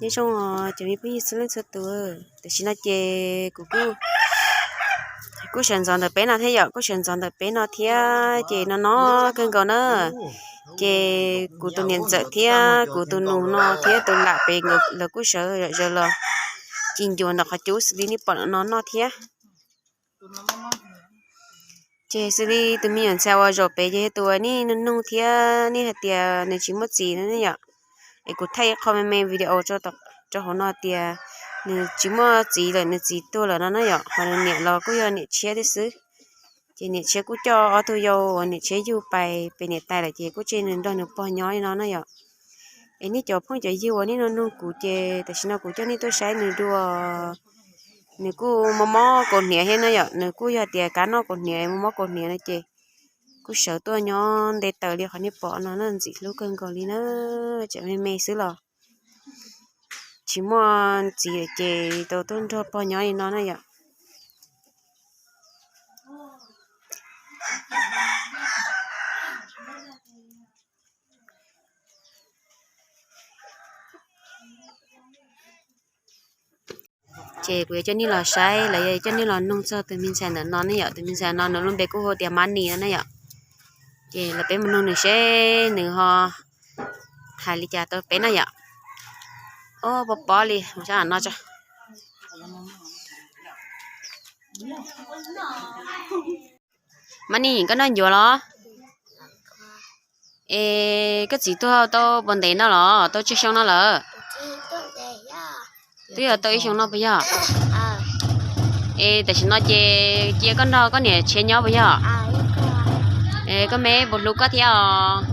Nyob zoo os cov me phooj ywg txhua leej txhua tus, tam sim no ces kuv kuj sawv ntxov ntawm peb no thiab yom, kuj sawv ntxov ntawm peb no thiab ces no no kawg nkaus na. Ces kuv tus niam ntxawm thiab kuv tus nus no thiab tus lam pem nkawd lawv kuj sawv zom zaws los ci ncuav ntawm qhov cub xws li nej pom no noj thiab. Ces xws li tus me nyuam ntxhais uas zaum pem ces yog tus uas nej nug nug thiab nej hais tias nws tsis muaj txiv no ne yom. Es kuv thaij ib qho me me video rau hauv no tias nws tsis muaj txiv lawm, nws txiv tuag lawm no na yom, ho nws niam los kuj yog niam tshiab thiab xwb. Ces niam tshiab kuj coj ob tug yau uas niam tshiab yug pais pem niam tais lawm ces kuj tseg nws nrog nws pog nyob li no na yom. Es nej cov phooj cov ywg uas nej nug nug kuv ces tam sim no kuv coj nej tuaj saib nws dua. Nws kuj mob mob kaus hniav thiab na yom, nws kuj yog tias kab noj kaus hniav, mob mob kaus hniav no ces kuj sawv tuaj nyob nte taws li qhov nej pom no na, ntxim hlub kawg nkaus li na. Tseem me me xwb los tsis muaj txiv lawm ces tau tuaj nrog pog nyob li no na yom. Ces kuv yuav coj nej los saib los yog coj nej los nug txog tus me ntxhais ntawm no ne yom. Tus me ntxhais no nws lub npe kuj hu tias Mab Nis no ne yom. Ces los peb mus nug nws seb nws ho hais li cas rau peb na yom. Ob, pob pob li, sab no tso. Mab Nis, koj noj ncuav los? Es koj txiv tuag tau puas ntev no los, tau tsawg xyoo no lawm? Twb yog tau ib xyoo no puas yog? Es tam sim no ces cia koj nrog koj niam tshiab nyob puas yog? Es koj me puas hlub koj thiab os?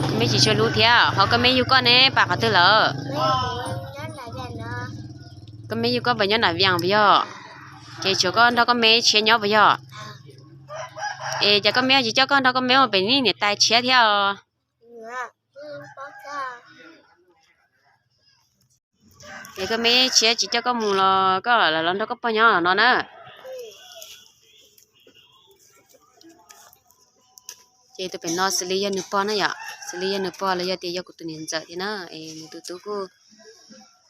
Koj me tsis tshua hlub thiab. Ho koj me yug koj ne, pais qhov twg lawm? Koj me yug koj puas nyob nram Vias puas yog? Ces tshuav koj nrog koj me tshiab nyob puas yog? Es cas koj me tsis coj koj nrog koj me mus pem nej niam tais tshiab thiab os? Es koj me tshiab tsis coj koj mus los koj los nrog koj pog nyob no na. Ces tus pem no xws li yog nws pog na yom, xws li yog nws pog los yog tias yog kuv tus niam ntxawm thiab na. Es nws tus tub kuj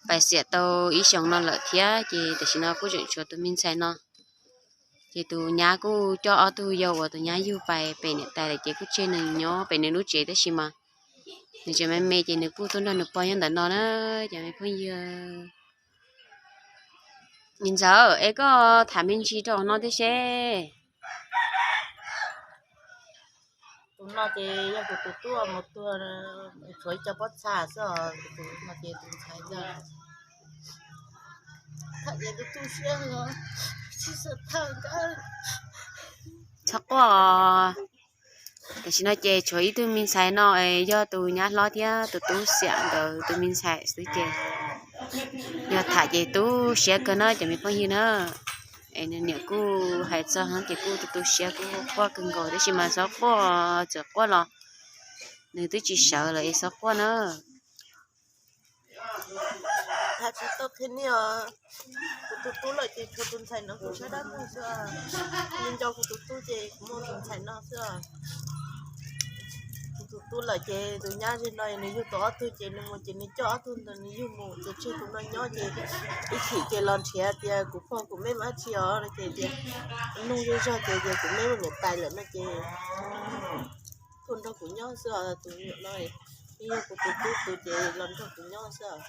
pais xiam tau ib xyoos no lawm thiab ces tam sim no kuj tseem tshuav tus me ntxhais no. Ces tus nyab kuj coj ob tug yau uas tus nyab yug pais pem niam tais lawm ces kuj tseg nws nyob pem nws lub tsev tab sis mas nws tseem me me ces nws kuj tuaj nrog nws pog nyob ntawm no na, cov me phooj ywg. Niam ntxawm, es koj tham me ntsis rau no thiab seb. Tus no ces yog kuv tus tub mus tuag, tshuav ib co pob txha xwb os, tus no ces tus ntxhais ntawd. Tham ces tus tu siab os, tsis xav tham nkawd. Txhob quaj. Tam sim no ces tshuav ib tug me ntxhais no es yog tus nyab hlob thiab tus tub xiam nkawd tus me ntxhais xwb ces yog tham ces tu siab kawg na cov me phooj ywg na. Es nws niam kuj hais txog heev ces kuj tu tu siab kuj quaj kawg nkaus tab sis mas txhob quaj, txawm quaj los nws twb tsis sawv lawm es txhob quaj na. Tham tsis tau qhia nej os. Kuv tus tub lawm ces tshuav tus ntxhais no kuv sab dab tug xwb. Nco kuv tus tub ces kuv muaj tus ntxhais no xwb. Kuv tus tub lawm ces tus nyab ze no nws yug tau ob tug ces nws mus ces nws coj ob tug ntawd nws yug mus ces tseg tus no nyob ces ib chim ces los nrhiav tias kuv pog kuv me mas tsis os no ces tias nug zej zog ces tias kuv me mus niam tais lawm no ces tuaj nrog kuv nyob xwb os. Tus me nyuam no yog kuv tus tub tus ces los nrog kuv nyob xwb.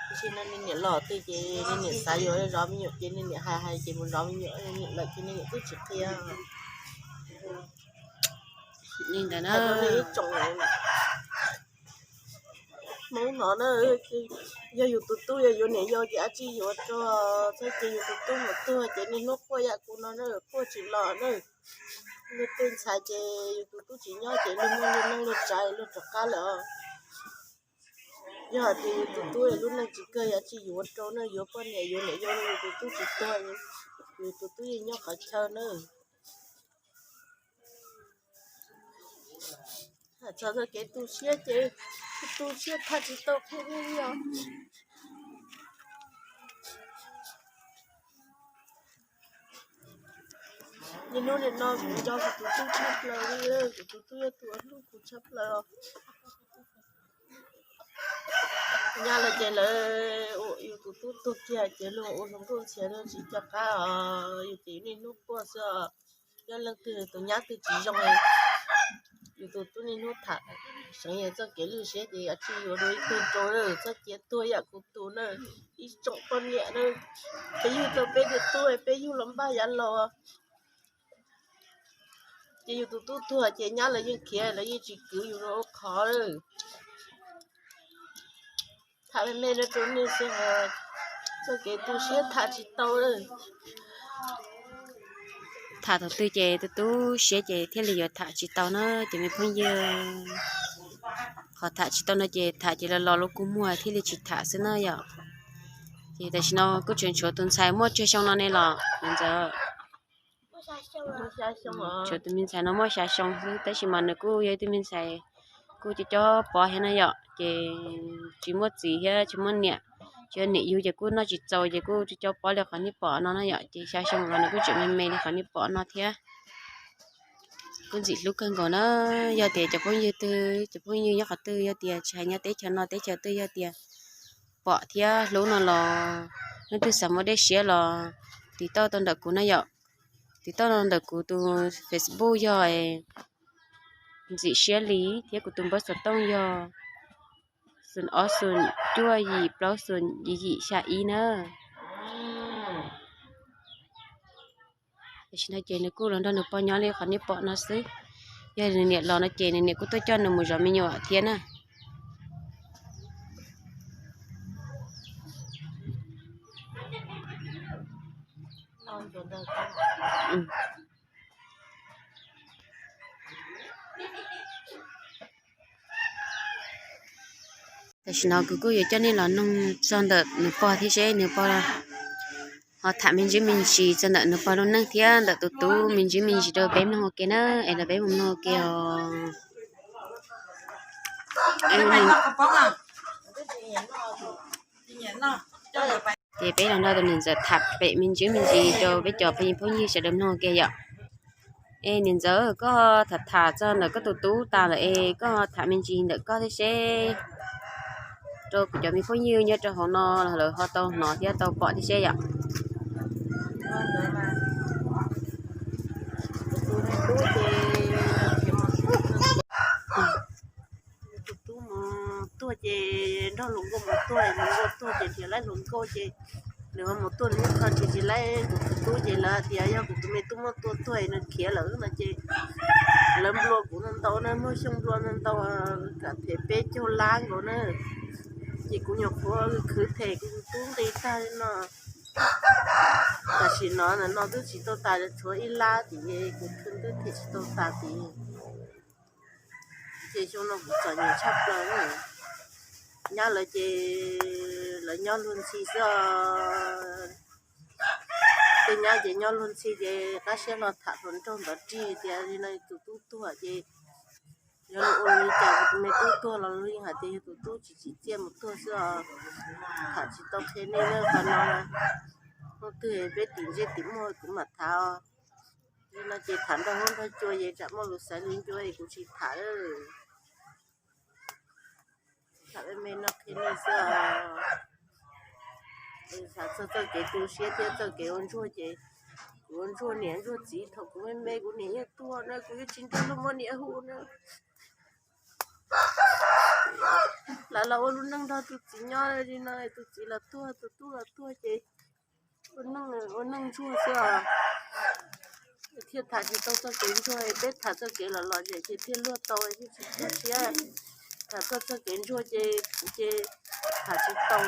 Tam sim no nws niam los twg ces nws niam xav yuav zov me nyuam ces nws niam hais hais ces mus zov me nyuam, nws niam lawm ces nws niam twb tsis qhia. Li ntawd na. Hmoob no na, yog yus tus tub yog yuav niam yau ces dab tsi yuav rau, txhob cia yus tus tub mus tuag ces niaj hnub quaj yam kuv no na, quaj tsis los na. Luag tej ntxhais ces yus tus tub tsis nyob ces luag muaj luag neej luag tsav luag rov qab lawm. Yog hais tias yus tus tub lub neej tsis kawg yam dab tsi yuav rau na, yuav poj niam yuav niam yau, yus tus tub tsis tuag, yus tus tub yeej nyob qhov chaw na. Txog txoj kev tu siab ces tu siab tham tsis tau qhia li os. Niaj hnub niaj no kuv nco kuv tus tub tshaj plaws li, kuv tus tub yog tus uas hlub kuv tshaj plaws os. Nyab lawv ces lawv, yus tus tub tuag kiag ces luag ua hluas nkauj ntxhias luag tsis nco qab os, yus ces niaj hnub quaj xwb os. Yog leej twg tus nyab twg tsis zoo, yus tus tub niaj hnub tham seev yus txoj kev lwj siab ces tsis yuav dua ib tug rau lawm, txhob cia tuag yam kuv tus na, ib tsoom poj niam na. Peb yug tau peb tus tub, peb yug los npaj yav laus, ces yus tus tub tuag ces nyab lawv yeej khiav, lawv yeej tsis kwv yus rau qhov lawm. Tham me me no rau nej xwb, txoj kev tu siab tham tsis tau lawm. Tham thaum twg ces tu tu siab ces thiaj li yuav tham tsis tau na ces me phooj ywg. Qhov tham tsis tau no ces tham ces los los lub kua muag thiaj li tsis tham xwb na yom. Ces tam sim no kuj tseem tshuav tus ntxhais muaj tsawg xyoo no ne los niam ntxawm? Tshuav tus me ntxhais no muaj xya xyoo xwb tab sis mas nws kuj yog ib tug me ntxhais kuj cov cov pov thiab na yom, ces tsis muaj txiv thiab tsis muaj niam, tsis muaj niam yug ces kuj noj tsis txaus ces kuj cov cov pov li qhov nej pom no na yom, ces xya xyoo los nws kuj tseem me me li qhov nej pom no thiab. Kuj ntxim hlub kawg nkaus na. Yog tias cov phooj ywg twg, cov phooj ywg nyob qhov twg yog tias tsis hais nyob teb chaws no teb chaws twg yog tias pom thiab hlub no los, leej twg xav muab dej siab los tiv tauj tau ntawm kuv na yom. Tiv tauj ntawm kuv tus Facebook yog Ntxim Siab Lis thiab kuv tus npawb xov tooj yog xoom ob xoom cuaj yim plaub xoom yim yim xya ib na. Tam sim no ces nws kuj los nrog nws pog nyob li qhov nej pom no xwb. Yog nws niam los no ces nws niam kuj tuaj coj nws mus zov me nyuam thiab na. Tam sim no kuv kuj yuav coj nej los noog txog ntawm nws pog thiab seb nws pog ho tham me ntsis me ntsis txog ntawm nws pog lub neej thiab ntawm tus tub me ntsis me ntsis rau peb mloog ua ke na, es rau peb mus mloog ua ke os. Ces peb los nrog tus niam ntxawm tham pem me ntsis me ntsis rau peb cov phooj ywg sawv daws mloog ua ke yom. Es niam ntxawm, koj tham tham txog ntawm koj tus tub tas lawm es koj tham me ntsis ntawm koj thiab seb, rau kuv cov me phooj ywg nyob rau hauv no lawv ho tau hnov thiab tau pom thiab seb yom. Tus tub mus tuag ces nrog hluas nkauj mus tuag, hluas nkauj tuag ces nrhiav laib hluas nkauj ces nws ho mus tuaj nws ib qho ces tsis laib kuv tus tub ces lawv tias yog kuv tus me tub muab tua tuag nws khiav lawm no ces lawv nplua kuv ntau ntau na, muaj xyoo nplua ntau ntau, kam phem peb caug lab nkaus na. Ces kuv nyuam qhuav khwv them kuv tus tub nqi tag li no. Tam sim no no twb tsis tau tas, tshuav ib lab tim kuv khwv twb them tsis tau tas tim. Ces xyoo no kuv txom nyem tshaj plaws na. Nyab lawv ces lawv nyob luag ntxhi xwb os. Tej nyab ces nyob luag ntxhi ces qab siab los tham hluas nraug ntawd rig tias li no tus tub tuag ces yog luag ua li cas kuv tus me tub tuag los luag yeej hais tias yog tus tub tsis tsim txiaj mus tuag xwb os. Tham tsis tau qhia nej na, qhov no hnub twg peb tim ntsej tim muag kuv mam tham os. Li no ces tham nrog huab nrog cua ces tsam muaj lus xaiv li ncua es kuv tsis tham lawm. Tham me me no qhia nej xwb os. Tham txog txoj kev tu siab thiab txoj kev ua ntsuag ces kuv ua ntsuag niam ntsuag txiv thaum kuv me me kuv niam yeej tuag na, kuv yeej tsis nrog luag muaj niam hu na. Lawv los ua lub neej nrog tus txiv nyob li no, tus txiv los tuag tus tub los tuag ces ua neej ntsuag xwb os. Thiaj tham tsis tau txoj kev ntsuag, peb tham txoj kev los los ces thiaj luag tau, thiaj tsis tu siab. Tham txog txoj kev ntsuag ces kuv ces tham tsis tau,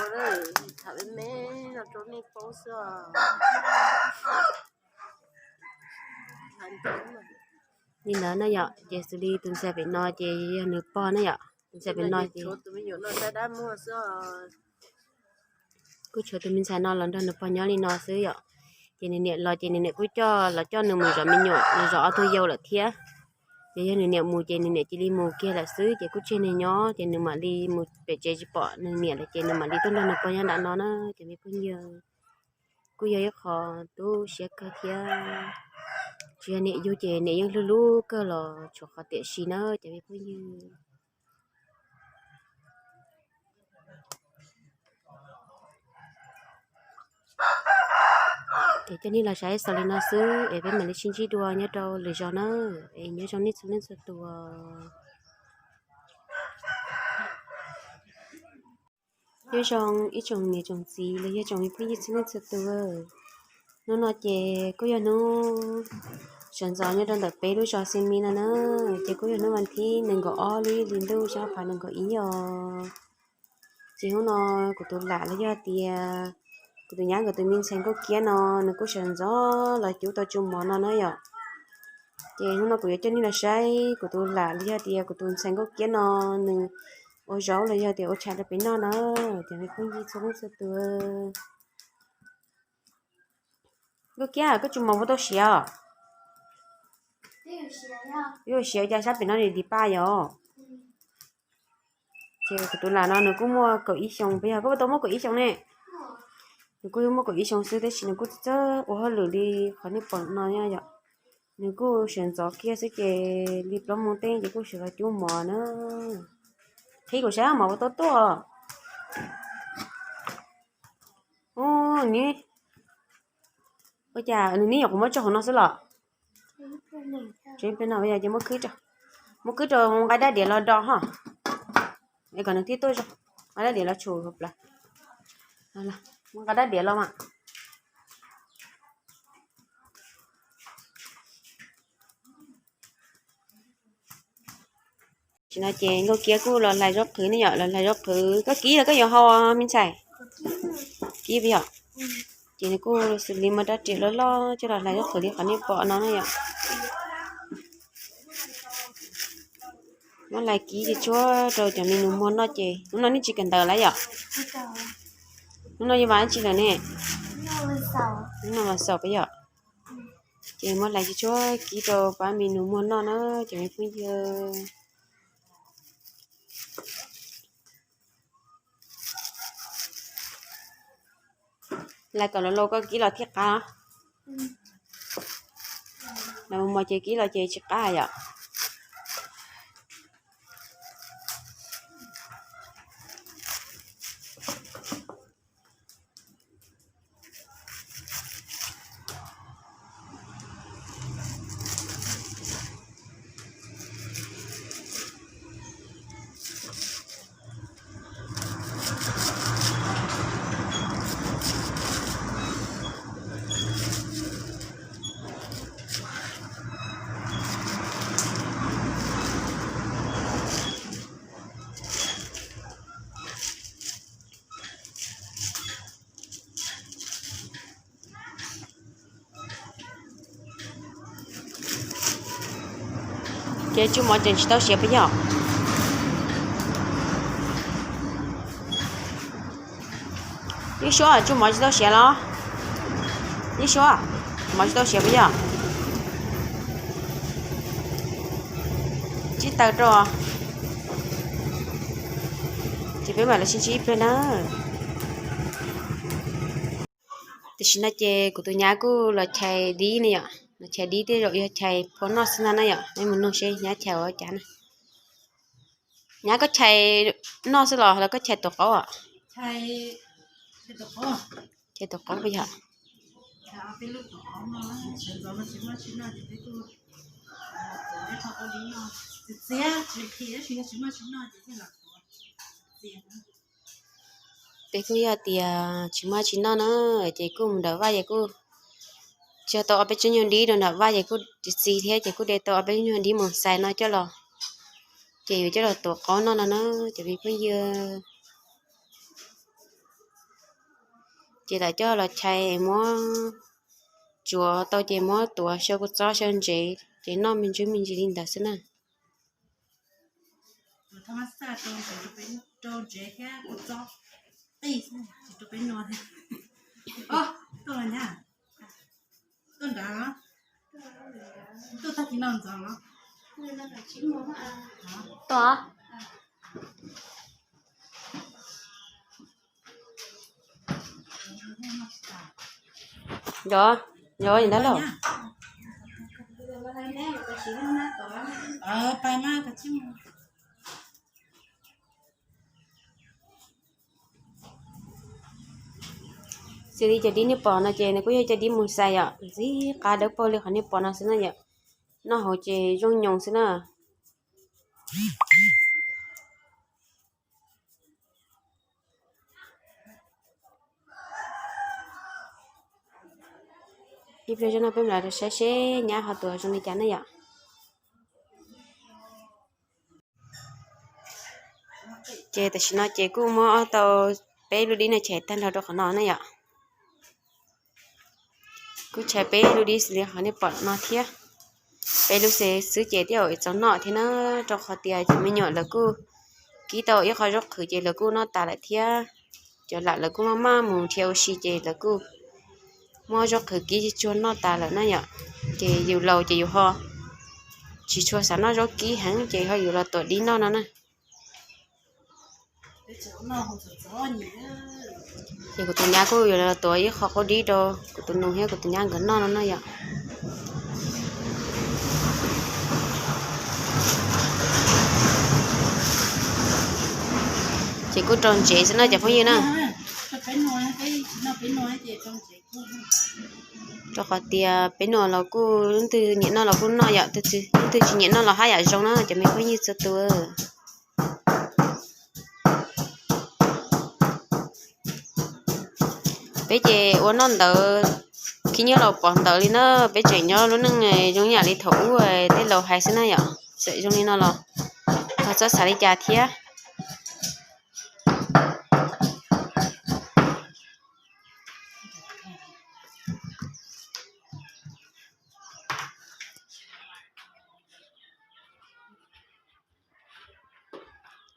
tham me me no rau nej paub xwb os. Li ntawd na yom, ces xws li tus ntxhais pem no ces yog nws pog na yom, tus ntxhais pem no ces tus me nyuam no dab dab muag xwb os. Kuj tshuav tus me ntxhais no los nrog nws pog nyob li no xwb yom. Ces nws niam los ces nws niam kuj coj los coj nws mus zov me nyuam, nws zov ob tug yau lawm thiab. Ces yog nws niam mus ces nws niam cia li mus kiag lawm xwb, ces kuj tseg nws nyob, ces nws mam li mus pem tsev tsis pom nws niam lawm ces nws mam li tuaj nrog nws pog nyob nram no na, ces me phooj ywg. Kuj yog ib qho tu siab kawg thiab. Tsis yog niam yug ces niam yeej hlub hlub kawg los tshuav qhov tiam sis na, ces me phooj ywg. Es coj nej los saib xaus li no xwb es peb mam li sib ntsib dua nyob rau lwm zaus na. Es nyob zoo nej txhua leej txhua tus. Nyob zoo ib tsoom niam tsoom txiv los yog tsoom me phooj ywg txhua leej txhua tus. Hnub no ces kuj yog hnub sawv ntxov nyob rau ntawm peb lub zos Xees Mis no na, ces kuj yog hnub vas thib nees nkaum ob lub ib hlis ntuj xyoo ob phav nees nkaum ib os. Ces hnub no kuv tus lam los yog tias kuv tus nyab nkawd tus me ntxhais Nkauj Kiab no nws kuj sawv ntxov los cub tau tsu mov no na yom. Ces hnub no kuv yuav coj nej los saib kuv tus lam los yog tias kuv tus ntxhais Nkauj Kiab no nws ua zaub los yog tias ua tshais rau peb noj na, cov me phooj ywg txhua leej txhua tus. Nkauj Kiab, koj tsu mov puas tau siav os? Yuav siav cas sab pem no dim dim paj yom. Ces kuv tus lam no nws kuj muaj kaum ib xyoos puas yog? Koj puas tau muaj kaum ib xyoos ne? Nws kuj muaj kaum ib xyoos xwb tab sis nws kuj txawj ua hauj lwm li qhov nej pom no yom. Nws kuj sawv ntxov kiag xwb ces li plaub moos teb ces kuj sawv los cub mov na. Qhib kuv saib mov puas tau tuaj. Ua cas nws neb nyuam qhuav muab tso hauv no xwb los? Ces muab khwb rau, muab nqa dab diav los do ho. Es kom nws thiaj tuaj zoo. Nqa dab diav los tshum hauv plawv. Muab nqa dab diav los mas. Tam sim no ces Nkauj Kiab kuj los hlais zaub qhwv ne yom, los hlais zaub qhwv. Koj kib los koj yuav hau me ntxhais? Kib puas yog? Ces nws kuj xws li muaj rab riam loj loj coj los hlais zaub qhwv li qhov nej pom no na yom. Muab hlais kib ces tshuab rau cov me nus muag noj ces hnub no nej tsis kawm ntawv lawm yom? Hnub no yog vas dab tsi lawm ne? Hnub no vas xaum puas yog? Ces muab hlais ces tshuab kib rau pab me nus muag noj na, cov me phooj ywg. Hlais kom los laus koj kib los thiaj qab. Los mos ces kib los ces tsis qab yom. Ces tsu mov tseem tsis tau siav puas yog? Yeej Suab, tsu mov tsis tau siav los? Yeej Suab, mov tsis tau siav puas yog? Tsib taw rau. Ces peb mam los sib ntsib ib pliag na. Tam sim no ces kuv tus nyab kuj los chais dib ne yom, los chais dib tej zaum yog chais phua noj xwb ntag na yom. Nej mus nug seb nyab chais ua cas na. Nyab, koj chais noj xwb los los koj chais tuav qaub os? Chais tuav qaub puas yog? Peb kuj yog tias tsis muaj tsis noj na, ces kuj mus nram vaj ces kuj tsis tau ob peb tsob nyuag dib rau nram vaj ces kuj tsis txi thiab ces kuj de tau ob peb nyuag dib mus xais no coj los, ces yuav coj los tuav qaub noj no na, cov me phooj ywg. Ces lam coj los chais muab tsuav tau ces muab tuav xyaw kua txob xyaw ntsev ces noj me ntsis me ntsis li ntawd xwb na. Tuaj. Yog, yog ntag lauj. Xws li cov dib nej pom no ces nws kuj yog cov dib mus xais yom, ntxim qab dawb paug li qhov nej pom no xwb na yom. Noj hauv ces zoo nyoos xwb na. Ib pliag zoj no peb mam li saib seb nyab ho tuav zoo li cas na yom. Ces tam sim no ces kuj muab ob tau peb lub dib no chais tag nrho rau qhov no na yom. Kuj chais peb lub dib xws li qhov nej pom no thiab. Peb lub xwb ces twb txaus noj thiab na, rau qhov tias cov me nyuam lawv kuj kib tau ib qho zaub qhwv ces lawv kuj noj tas lawm thiab. Cov lam lawv kuj maj maj mus nrhiav ua si ces lawv kuj muab zaub qhwv kib tsuag noj tas lawm na yom. Ces yus laus ces yus ho tsis tshua xav noj zaub kib heev ces ho yuav los tuav dib noj no na. Ces kuv tus nyab kuj yuav los tuav ib qho qaub dib rau kuv tus nus thiab kuv tus nyab nkawd noj no na yom. Ces kuj rau ntsev xwb no cov phooj ywg na. Rau qhov tias peb noj los kuj, leej twg nyiam noj los kuj noj yom, leej twg tsis nyiam noj los haj yam zoo na cov me phooj ywg txhua tus. Peb ces ua noj ntawd, khib nyob los pom ntawd li na, peb tseem nyob lub neej zoo yam li thaum ub tej laus hais xwb na yom, txawm zoo li no los txhob xav li cas thiab.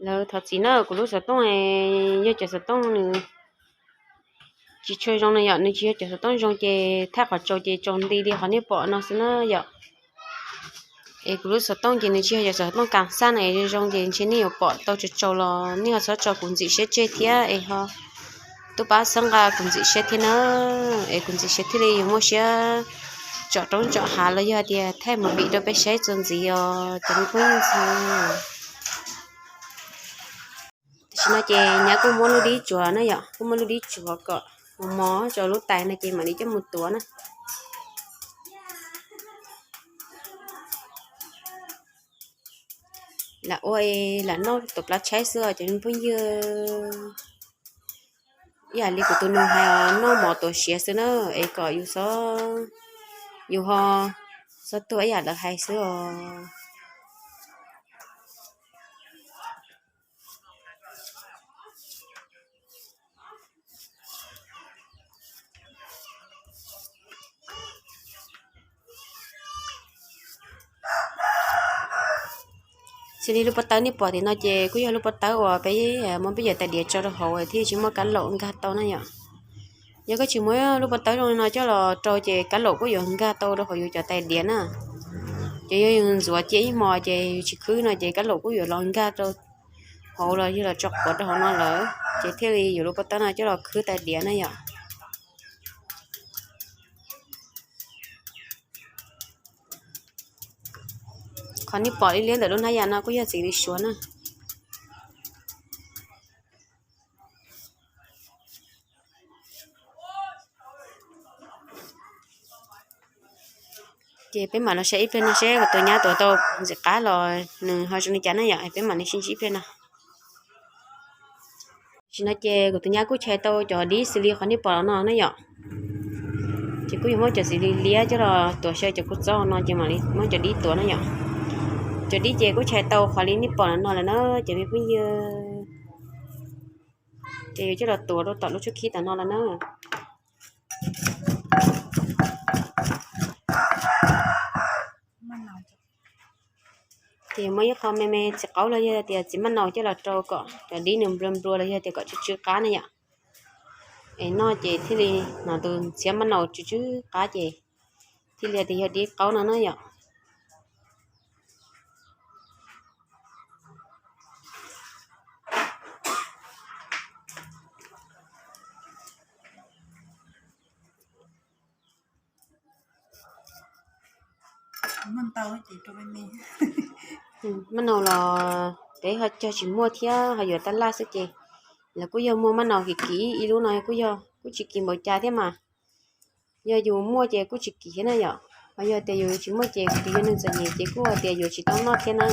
Lawv thov txim na, kuv lub xov tooj yog cov xov tooj nws tsis tshua zoo na yom, nws tsis yog cov xov tooj zoo ces thaij qhov tsaus ces tsaus nti li qhov nej pom no xwb na yom. Es kuv lub xov tooj ces nws tsis yog cov xov tooj kas xaj na, es zoo zoo ces ntshe nej yuav pom tau tsaus tsaus los nej ho txhob tso kuv ntxim siab tseg thiab es ho tub pab txhawb nqa kuv ntxim siab thiab na, es kuv ntxim siab thiaj li yuav muaj siab tsom roob tsom hav los yog tias thaij movie rau peb saib txuas ntxiv os cov me phooj ywg txhua. Tam sim no ces nyab kuj muab lub dib tsuav na yom, kuj muab lub dib tsuav kom mos mos rau lub tais no ces mam li coj mus tuav na. Lam ua lam noj tom plab tshaib xwb os cov me phooj ywg. Ib yam li kuv tus nus hais os, noj mov tuav siav xwb na, es kom yus txhob, yus ho txhob tuag ib yam lawv hais xwb os. Xws li lub pob tawb nej pom tim no ces kuj yog lub pob tawb uas peb muab peb cov tais diav tso rau hauv thiaj tsis muaj kab laum nkag tau na yom. Yog koj tsis muab lub pob tawb zoo li no coj los rau ces kab laum kuj yuav nkag tau rau hauv yus cov tais diav na. Ces yog yus ntxuav cia ib hmo ces yus tsis khwb no ces kab laum kuj yuav los nkag rau hauv los yog los tso quav rau hauv no lawm ces thiaj li yuav lub pob tawb no coj los khwb tais diav na yom. Qhov nej pom liab liab ntawm lub hnab yas no kuj yog txiv li suav na. Ces peb mam los saib ib pliag no seb kuv tus nyab tuav tau ntxim qab los nws ho zoo li cas na yom, peb mam li sib ntsib ib pliag no. Tam sim no ces kuv tus nyab kuj chais tau cov dib xws li qhov nej pom los no na yom. Ces kuj yuav muab cov txiv li liab coj los tuav xyaw cov kua txob no ces mam li muab cov dib tuav na yom. Cov dib ces kuj chais tau qhov li nej pom los no lawm na cov me phooj ywg. Ces yuav coj los tuav rau tom lub tshuab khib tom no lawm na. Ces muab ib qho me me txiv qaub los yog tias txiv maj naus coj los rau kom cov dib nws nplua nplua los yog tias kom tsw tsw qab na yom. Es noj ces thiaj li hnov tus ntxhiab maj naus tsw tsw qab ces thiaj li tias yog dib qaub no na yom. Maj naus los peb ho cog tsis muaj thiab ho yuav tab laj xwb ces lawv kuj yog muaj maj naus kim kim ib lub no kuj yog Kuj tsis kim npaum cas thiab mas. Yog yus muaj ces kuj tsis kim thiab na yom, ho yog tias yus tsis muaj ces kuv twb yog neeg txom nyem ces kuj hais tias yuav tsis tau noj thiab na.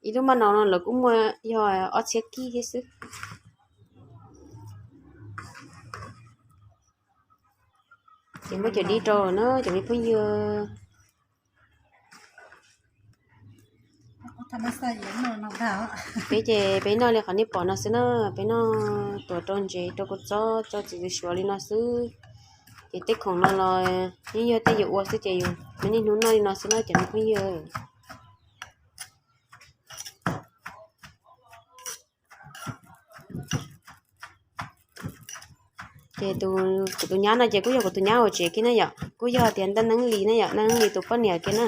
Ib lub maj no lawv kuj muaj yog ob txhiab kib thiab xwb. Ces muab cov dib rau na cov me phooj ywg. Peb ces peb noj li qhov nej pom no xwb na, peb noj tuav rau ntsev rau kua txob tso txiv txiv suav li no xwb. Ces tej khoom no los yeej yog tej yuav ua xwb ces yus niaj hnub noj li no xwb na cov me phooj ywg. Ces kuv tus nyab no ces kuj yog kuv tus nyab hauv tsev kiag na yom, kuj yog tias Ntaj Neeb Lis na yom, Ntaj Neeb Lis tus poj niam kiag na.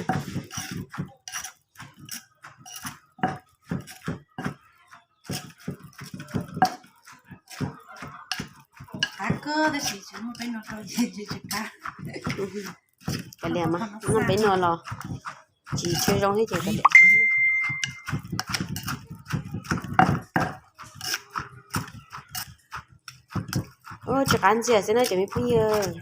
Kav liam mas noj peb no los tsis tshua zoo thiab ces kav liam. Tsis qab ntxias xwb na cov me phooj ywg.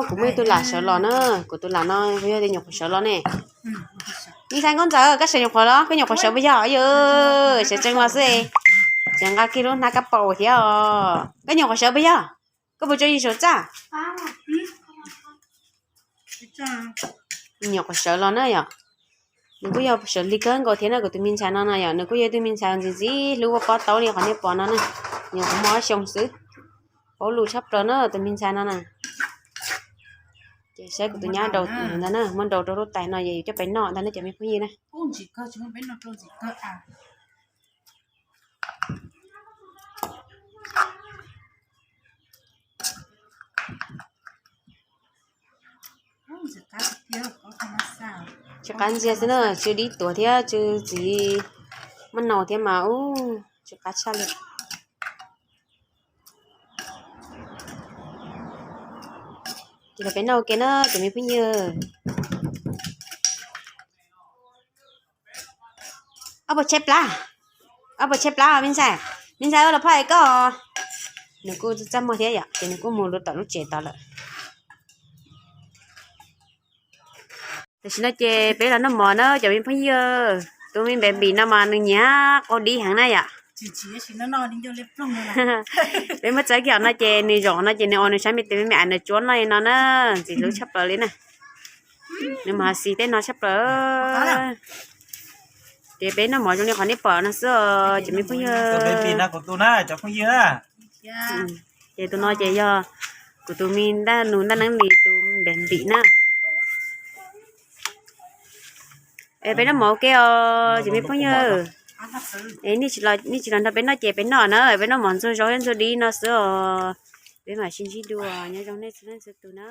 Kuv muaj ib tug lam sawv los na, kuv tus lam no yog tias nyuam qhuav sawv los ne. Ntxhais Nkauj Ntxawm, koj sawv nyuam qhuav los? Koj nyuam qhuav sawv puas yog? Yog, sawv tsees los xwb. Tseem nqa kiag lub hnab kab paus thiab os. Koj nyuam qhuav sawv puas yog? Koj puas tso yig saum txaj? Nyuam qhuav sawv los na yom. Nws kuj yog sawv lig kawg nkaus thiab na, kuv tus me ntxhais no na yom, nws kuj yog ib tug me ntxhais ntxim ntxim hlub ua pob taub li qhov nej pom no na. Nyuam qhuav muaj ob xyoos xwb, paub lus tshaj plaws na tus me ntxhais no na. Ces saib kuv tus nyab nraus ntawd na, muab nraus rau lub tais no es yus coj pem noj ntag na cov me phooj ywg na. Tsis qab ntxias xwb na, tsw dib tuav thiab tsw txiv maj naus thiab mas ub, tsis qab tshaj li. Ces los peb noj ua ke na cov me phooj ywg. Ob puas tshaib plab, ob puas tshaib plab me ntxhais, me ntxhais los phoj es koj. Nws kuj txaj muag thiab yom, ces nws kuj mus rau tom lub tsev tod lawm. Tam sim no ces peb los noj mov na cov me phooj ywg. Tus me npem npim no mas nws nyiam qaug dib heev na yom. Peb muab txawb kiag no ces nws zaum no ces nws ua nws sab me tes me me es nws tsuab noj li no na, ntxim hlub tshaj plaws li na. Nws mas xis tej no tshaj plaws. Ces peb noj mov zoo li qhov nej pom no xwb os cov me phooj ywg. Ces tus no ces yog kuv tus me ntaj nus ntaj neeb lis tus npem npim na. Es peb noj mov ua ke os cov me phooj ywg. Es nej tsis los nrog peb noj ces peb noj na, peb noj mov ntxuag zaub thiab ntxuag dib no xwb os. Peb mam sib ntsib dua, nyob zoo nej txhua leej txhua tus na.